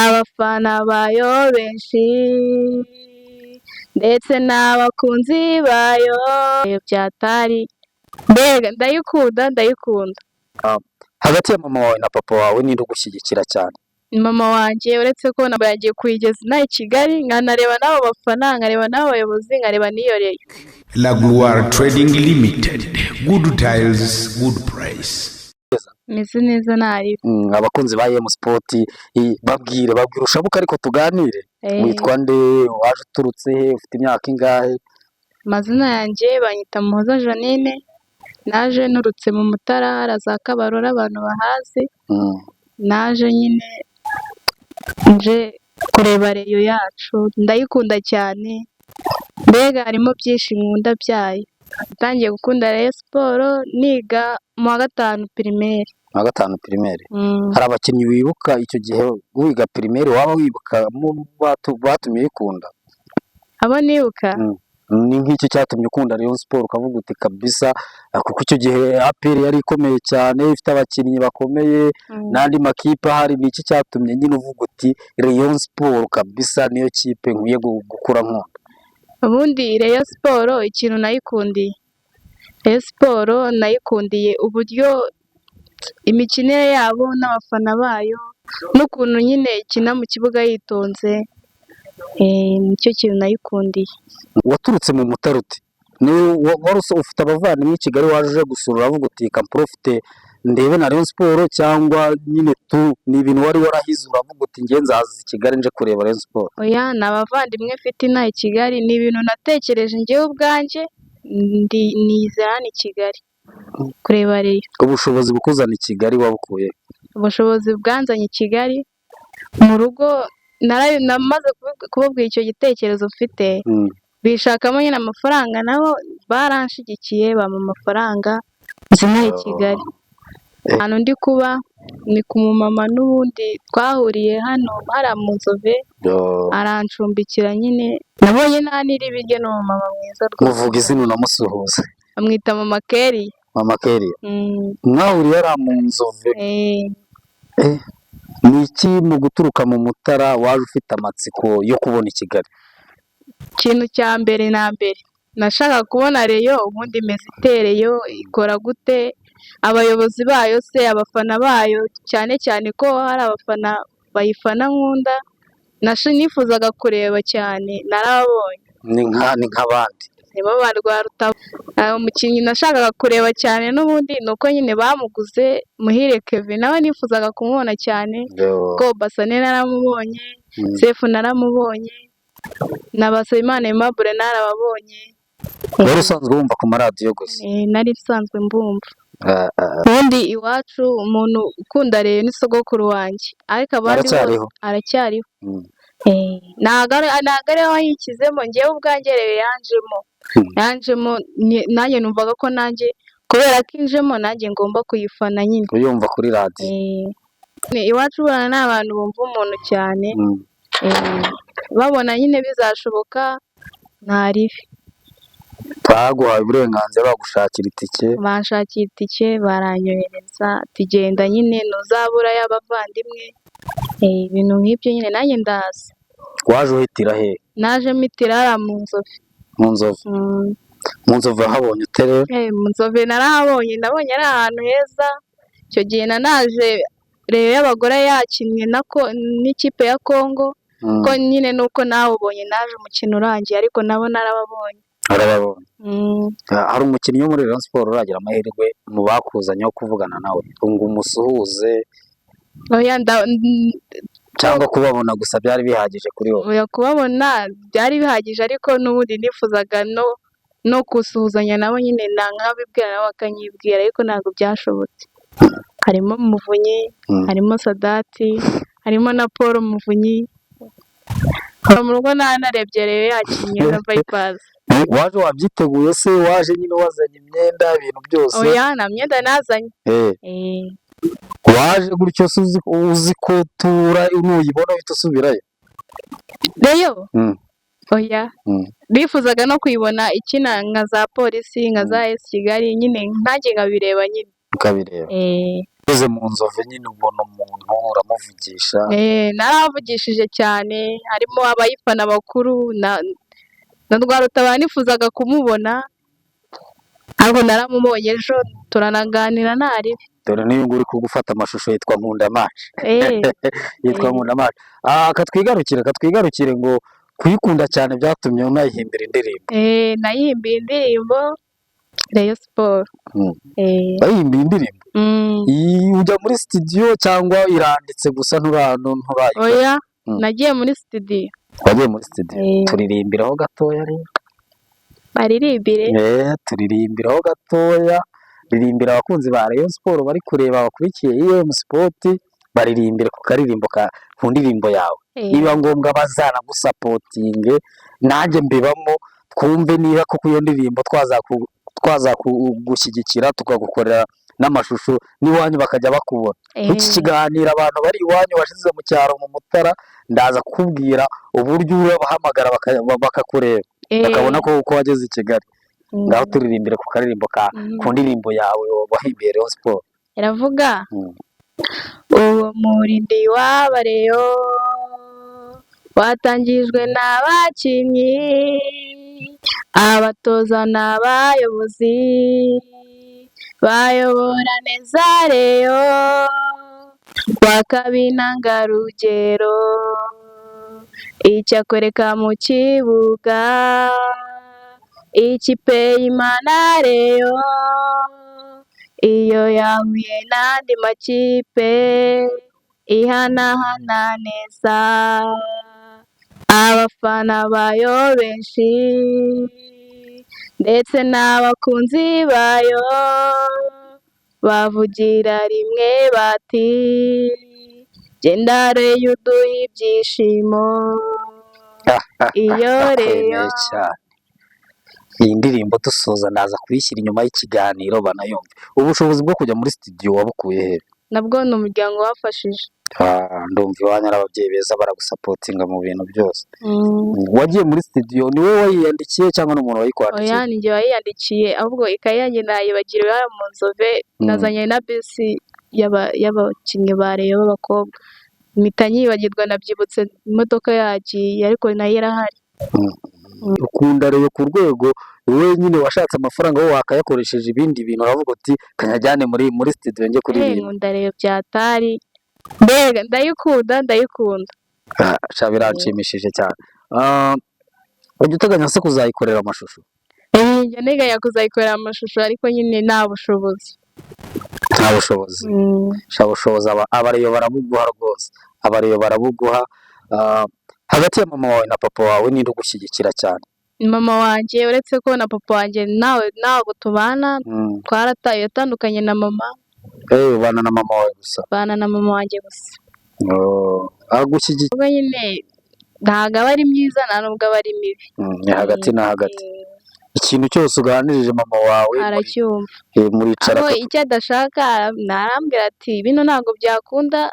Abafana bayo benshi ndetse n'abakunzi bayo byatari, mbega ndayikunda, ndayikunda. Hagati ya mama wawe na papa wawe, ninde ugushyigikira cyane? Ni mama wanjye, uretse ko ntabwo yagiye kuyigeza inaha i Kigali, nkanareba n'abo bafana, nkareba n'abo bayobozi, nkareba n'iyo Rayon. La Gloire Trading Limited. Good tiles, good price. Meze neza, ntari. Abakunzi ba M Sport, babwire, babwire ushabuka ariko tuganire. Witwa nde? Waje uturutse he? Ufite imyaka ingahe? Amazina yanjye banyita Muhoza Jeannine, naje nturutse mu Mutara hariya za Kabarore, abantu bahazi. Naje nyine nje kureba Rayon yacu, ndayikunda cyane, mbega harimo byinshi nkunda byayo. Natangiye gukunda Rayon Sport niga mu wa gatanu primaire. Mu wa gatanu primaire? Mm. Hari abakinnyi wibuka icyo gihe wiga primaire, waba wibukamo batumye uyikunda? Abo nibuka? Ni nk'iki cyatumye ukunda Rayon Sport ukavuga uti kabisa, kuko icyo gihe APR yari ikomeye cyane, ifite abakinnyi bakomeye n'andi makipe ahari. Ni iki cyatumye nyine uvuga uti Rayon Sport kabisa niyo kipe nkwiye gukura nkunda? Ubundi Rayon Sport ikintu nayikundiye, Rayon Sport nayikundiye uburyo imikinire yabo n'abafana bayo n'ukuntu nyine ikina mu kibuga yitonze, nicyo kintu nayikundiye. Waturutse mu Mutara ute? Ni wari ufite abavandimwe i Kigali, waje uje gusura uravuga uti ka mprofite ndebe na Rayon Sport, cyangwa nyine tu ni ibintu wari warahize uravuga uti njye nzaza i Kigali nje kureba Rayon Sport? Oya, ni abavandimwe mfite inaha i Kigali, ni ibintu natekereje njyewe ubwanjye, ndi nizera hano i Kigali kureba Rayon. Ubushobozi bukuzana i Kigali wabukuye? Ubushobozi bwanzanye i Kigali, mu rugo namaze kubabwira icyo gitekerezo mfite, bishakamo nyine amafaranga, nabo baranshigikiye bampa amafaranga nza inaha i Kigali. Ahantu ndi kuba ni ku mumama n'ubundi twahuriye hano hariya mu Nzove, arancumbikira nyine, nabonye nta n'iribi rye, ni umumama mwiza rwose. Muvuga izina unamusuhuze. Bamwita Mama Keri. Mama Keri? Mm. Mwahuriye hariya mu Nzove? Eh. Eh, ni iki mu guturuka mu Mutara waje ufite amatsiko yo kubona i Kigali? Ikintu cya mbere na mbere nashakaga kubona Rayon, ubundi imeze ite? Rayon ikora gute? Abayobozi bayo se, abafana bayo, cyane cyane ko hari abafana bayifana nkunda, nifuzaga kureba cyane, narababonye. Ni nk'abandi? Nibo ba Rwarutavu. Umukinnyi nashakaga kureba cyane n'ubundi ni uko nyine bamuguze, Muhire Kevin, nawe nifuzaga kumubona cyane, ko Basane naramubonye, Sefu naramubonye, na Basabimana Aimable narababonye. Wari usanzwe wumva ku maradiyo gusa? Eh, nari nsanzwe mbumva. Ah, ah. Ubundi iwacu umuntu ukunda Rayon ni sogokuru wanjye, ariko abandi bose Aracyariho? Aracyariho. Ntabwo ari we wayishyizemo, njyewe ubwanjye Rayon yanjemo. Yanjemo, nanjye numvaga ko nanjye kubera ko injemo nanjye ngomba kuyifana nyine. Uyumva kuri radiyo? Eh, iwacu buriya ni abantu bumva umuntu cyane, babona nyine bizashoboka, nta ribi. Baguhaye uburenganzira, bagushakira itike? Banshakiye itike, baranyohereza, tugenda nyine, ntuzabura y'abavandimwe, ibintu nk'ibyo nyine, nanjye ndaza. Waje uhitira he? Naje mpitira hariya mu Nzove. Mu Nzove? Mm. Mu Nzove wahabonye ute rero? Eh, mu Nzove narahabonye, nabonye ari ahantu heza. Icyo gihe nanaje Rayon y'abagore yakinnye n'ikipe ya Congo, ko nyine nuko nawubonye naje umukino urangiye, ariko nabo narababonye. Warababonye? Mm. Ah, hari umukinnyi wo muri Rayon Sport uragira amahirwe mu bakuzanye yo kuvugana nawe ngo umusuhuze? Oya, Cyangwa kubabona gusa byari bihagije kuri wowe? Oya, kubabona byari bihagije, ariko n'ubundi nifuzaga no gusuhuzanya nabo nyine, nkabibwira nabo bakanyibwira, ariko ntabwo byashobotse. Harimo Muvunyi, harimo Sadati, harimo na Paul Muvunyi. Mu rugo narebye Rayon yakinnye na Vipers. Waje wabyiteguye se? Waje nyine wazanye imyenda, ibintu byose? Oya, nta myenda nazanye. Eh. Waje gutyo se uzi ko tura nuyibona uhita usubirayo? Rayon? Mm. Oya. Bifuzaga no kuyibona ikina nka za Polisi, nka za AS Kigali nyine, nanjye nkabireba nyine. Ukabireba. Eh. Ugeze mu Nzove nyine ubona umuntu uramuvugisha? Naravugishije cyane, harimo abayifana bakuru na Rwarutabara nifuzaga kumubona, ariko naramubonye ejo turanaganira ntaribi. Dore n'uyu nguyu uri kugufata amashusho yitwa Nkunda Match. Yitwa Nkunda Match. Katwigarukire ngo kuyikunda cyane byatumye unayihimbira indirimbo. Nayihimbiye indirimbo Rayon Sport. Wayihimbiye indirimbo? Mm. Iyi ujya muri studio cyangwa iranditse gusa nturayikora? Oya, nagiye muri studio. Wagiye muri studio? Eh. Turirimbiraho gatoya rero. Baririmbire. Turirimbiraho gatoya, ririmbira abakunzi ba Rayon Sport bari kureba, bakurikiye EM Sport, baririmbire ku karirimbo ka ku ndirimbo yawe. Niba ngombwa bazanagusapotinge, nanjye mbibamo, twumve niba koko iyo ndirimbo twazakugushyigikira tukagukorera n'amashusho n'iwanyu bakajya bakubona. Iki kiganiro abantu bari iwanyu washize mu cyaro mu Mutara, ndaza kukubwira uburyo urabahamagara bakakureba, bakabona ko uko wageze i Kigali. Ngaho turirimbire ku karirimbo ka ku ndirimbo yawe wahimbiye Rayon Sport. Iravuga: Uwo murindi w'Abareyo watangijwe n'abakinnyi, abatoza n'abayobozi, bayobora neza Rayon, bakaba intangarugero, icyakwereka mu kibuga ikipe y'Imana Rayon, iyo yahuye n'andi makipe ihanahana neza, abafana bayo benshi ndetse n'abakunzi bayo bavugira rimwe bati: "Genda Rayon uduhe ibyishimo." Iyo Ndakwemeye Rayon cyane. Iyi ndirimbo dusoza ndaza kuyishyira inyuma y'ikiganiro banayumve. Ubushobozi bwo kujya muri studio wabukuye he? Nabwo ni umuryango wafashije. Ah, ndumva iwanyu ari ababyeyi beza, baragusapotinga mu bintu byose. Wagiye muri studio, ni wowe wayiyandikiye cyangwa n'umuntu wayikwandikiye? Oya, ni njye wayiyandikiye, ahubwo ikayi yanjye nayibagiriwe hano mu Nzove. Nazanye na bisi y'abakinnyi ba Rayon b'abakobwa, mpita nyibagirwa, nabyibutse imodoka yagiye, ariko nayo irahari. Ukunda Rayon ku rwego wenyine washatse amafaranga wowe wakayakoresheje ibindi bintu, uravuga uti kanyajyane muri studio njye kuririmba. Nkunda Rayon byatari, mbega ndayikunda, ndayikunda. Ah, sha biranshimishije cyane. Ujya uteganya se kuzayikorera amashusho? Njya nteganya kuzayikorera amashusho, ariko nyine nta bushobozi. Nta bushobozi. Sha bushobozi Abareyo barabuguha rwose, Abareyo barabuguha. Hagati ya mama wawe na papa wawe ninde ugushyigikira cyane? Mama wanjye, uretse ko na papa wanjye nawe ntabwo tubana. Twarataye, yatandukanye na mama. Ubana na mama wawe gusa? Bana na mama wanjye gusa. Oh, agushyigikira? Ubwo nyine ntabwo aba ari myiza, nta nubwo aba ari mibi. Ni hagati na hagati. Ikintu cyose uganirije mama wawe Aracyumva. Muricara Aho icyo adashaka narambwira ati: "Bino ntabwo byakunda."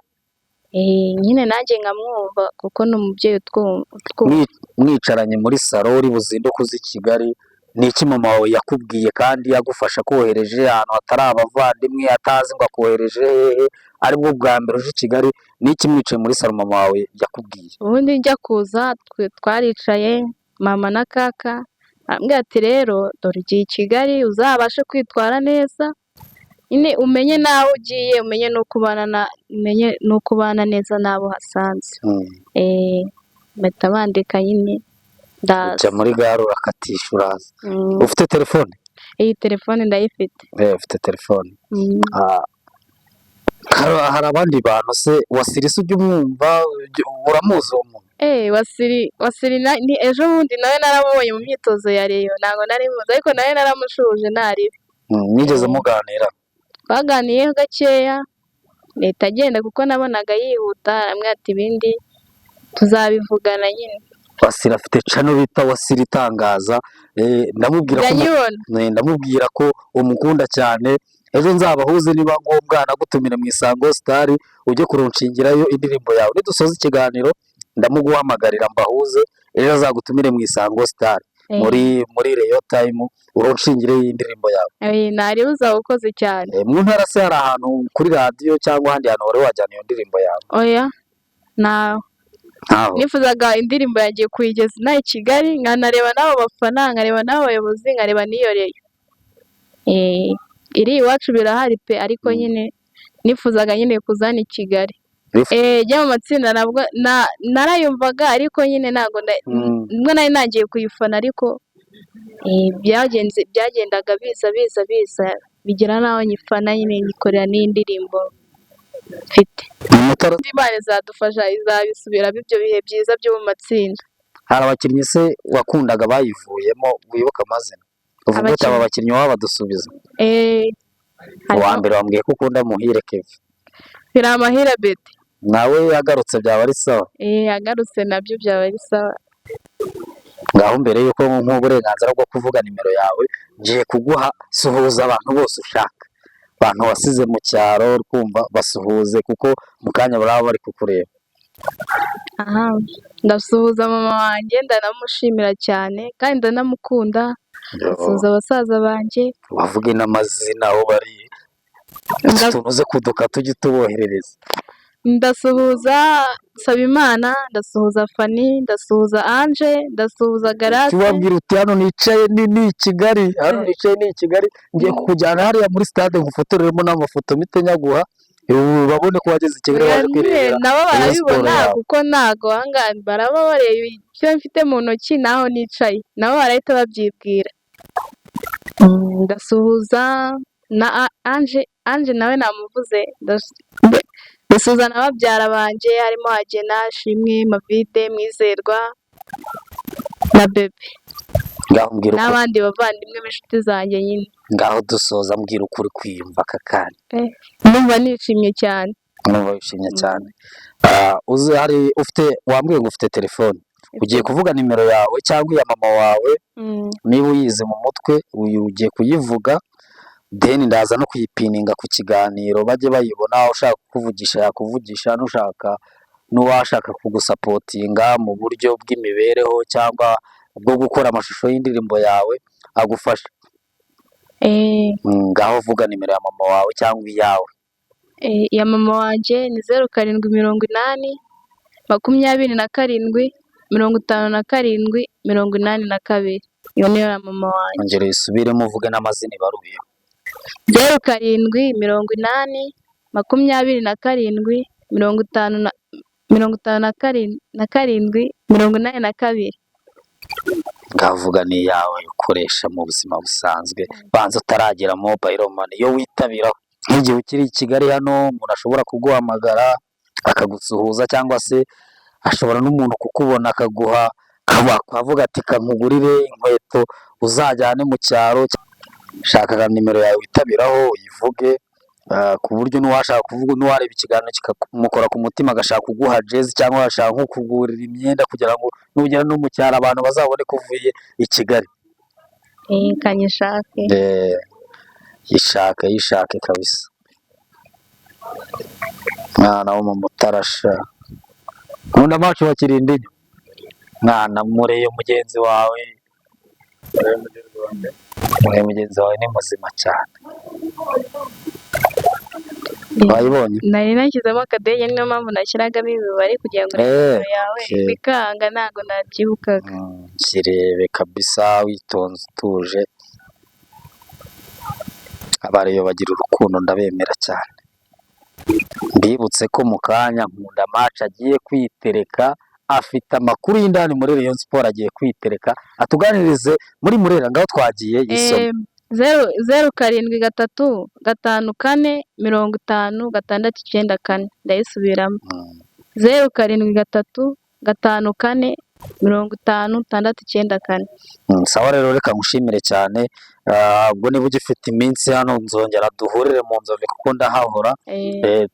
Nyine nanjye nkamwumva kuko ni umubyeyi utwumva. Mwicaranye muri salo uri buzinduke uza i Kigali, ni iki mama wawe yakubwiye kandi yagufasha kohereje ahantu hatari abavandimwe, atazi ngo akohereje hehe, aribwo bwa mbere uje i Kigali? Ni iki mwicaye muri salo mama wawe yakubwiye? Ubundi njya kuza twaricaye mama na kaka, arambwira ati: "Rero dore ugiye i Kigali, uzabashe kwitwara neza nyine, umenye n'aho ugiye, umenye n'uko ubana neza n'abo uhasanze." Mpita bandika nyine ndaza. Ujya muri gare urakatisha uraza. Ufite telefone? Iyi telefone ndayifite. Ufite telefone. Mm. Ah, hari abandi bantu se, Wasirisi ujya umwumva? Uramuzi uwo muntu? Wasiri, Wasiri ni ejo bundi nawe naramubonye mu myitozo ya Rayon, ntabwo nari muzi ariko nawe naramushuhuje ntaribi. Mwigeze muganira? Twaganiyeho gakeya leta agenda kuko nabonaga yihuta, arambwira ati: "Ibindi tuzabivugana nyine." Wasiri afite channel bita Wasiri Itangaza. Ndamubwira ko Ndayibona. Ndamubwira ko umukunda cyane. Ejo nzabahuze, niba ngombwa nagutumire mu Isango Star ujye kurunshingirayo indirimbo yawe. Nidusoza ikiganiro ndamuguhamagarira mbahuze, ejo azagutumire mu Isango Star. Muri Rayon Time uronshingire y'indirimbo yawe. Ntari uzaba ukoze cyane. Mu ntara se hari ahantu kuri radiyo cyangwa ahandi hantu wari wajyana iyo ndirimbo yawe? Oya, ntaho. Ntaho. Nifuzaga indirimbo yanjye kuyigeza inaha i Kigali, nkanareba n'abo bafana, nkareba n'abo bayobozi, nkareba n'iyo Rayon. Iri iwacu birahari pe, ariko nyine nifuzaga nyine kuza hano i Kigali. Ijya mu matsinda nabwo narayumvaga, ariko nyine ntabwo nibwo nari ntangiye kuyifana, ariko byagenze byagendaga biza biza biza bigera n'aho nyifana nyine, nyikorera n'indirimbo mfite. Mu Mutara. Imana izadufasha, izabisubiramo ibyo bihe byiza byo mu matsinda. Hari abakinnyi se wakundaga bayivuyemo wibuka amazina, uvuga uti aba Abakinnyi. bakinnyi waba badusubiza? Harimo Uwa mbere wambwiye ko ukunda Muhire Kevin. Biramahire Beti. Nawe yagarutse byaba ari sawa. Agarutse nabyo byaba ari sawa. Ngaho mbere yuko nk'uburenganzira bwo kuvuga nimero yawe, ngiye kuguha, suhuza abantu bose ushaka, abantu wasize mu cyaro, kumva basuhuze kuko mu kanya baraba bari kukureba. Aha, ndasuhuza mama wanjye, ndanamushimira cyane kandi ndanamukunda. Ndasuhuza abasaza banjye. Bavuge n'amazina aho bari, tunoze kuduka tujye tuboherereza. Ndasuhuza Nsabimana, ndasuhuza Fani, ndasuhuza Ange, ndasuhuza Garase. Tubabwira uti hano nicaye ni i Kigali, hano nicaye ni i Kigali, ngiye kukujyana hariya muri stade ngufotoreremo n'amafoto mpite nyaguha, babone ko wageze i Kigali waje kwirebera Nabo Rayon Sport barabibona yawe. kuko ntago ahangaha baraba bareba icyo mfite mu ntoki n'aho nicaye, nabo barahita babyibwira. Ndasuhuza na Ange, Ange nawe namuvuze. Ndasuhuza na babyara banjye harimo Agena, Shimwe, Mavide, Mwizerwa na Bebe. Ngaho mbwira ukuri. N'abandi bavandimwe b'inshuti zanjye nyine. Ngaho dusoza, mbwira ukuri kwiyumva aka kanya. Ndumva nishimye cyane. Numva wishimye cyane. Uzi hari ufite, wambwiye ngo ufite telefone, ugiye kuvuga nimero yawe cyangwa iya mama wawe. Niba uyizi mu mutwe, uyu ugiye kuyivuga, then ndaza no kuyipininga ku kiganiro bajye bayibona. Ushaka kukuvugisha yakuvugisha, n'ushaka n'uwashaka kugusapotinga mu buryo bw'imibereho cyangwa bwo gukora amashusho y'indirimbo yawe agufasha. Ngaho vuga nimero ya mama wawe cyangwa iyawe. Iya mama wanjye ni 0780 27 57 82. Iyo niyo ya mama wanjye. Ongera uyisubiremo, uvuge n'amazina ibaruyeho. 0780 27 na 57 82. Ngaho vuga n'iyawe ukoresha mu buzima busanzwe, banza utaragera mobile money, iyo witabiraho nk'igihe ukiri i Kigali hano, umuntu ashobora kuguhamagara akagusuhuza, cyangwa se ashobora n'umuntu kukubona akaguha, akavuga ati kankugurire inkweto uzajyane mu cyaro. Shaka nimero yawe witabiraho uyivuge, ku buryo n'uwashaka kuvuga, n'uwareba ikiganiro kikamukora ku mutima, agashaka kuguha jezi cyangwa agashaka nko kugurira imyenda kugira ngo nugera no mu cyaro abantu bazabone ko uvuye i Kigali. Kanyishake. Yishake, yishake kabisa, mwana wo mu Mutarasha. Nkunda macu bakirinda inyo mwana mureye mugenzi wawe, mureye mugenzi wawe ni muzima cyane. Wayibonye? Nari nashyizemo akadege, niyo mpamvu nashyiragamo imibare kugira ngo nimero yawe bikanga, ntabwo nabyibukaga. Kirebe kabisa witonze utuje. Abareyo bagira urukundo, ndabemera cyane. Mbibutse ko mu kanya Nkunda Match agiye kwitereka, afite amakuru y'indani muri Rayon Sport, agiye kwitereka atuganirize muri Murera. Ngaho twagiye, yisome. 0735 456 94. Ndayisubiramo. 0735 456 94. Sawa rero, reka ngushimire cyane. Ubwo niba ugifite iminsi hano nzongera duhurire mu Nzove kuko ndahahora.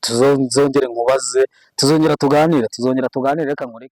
Tuzongere nkubaze, tuzongera tuganire, tuzongera tuganire, reka nkureke.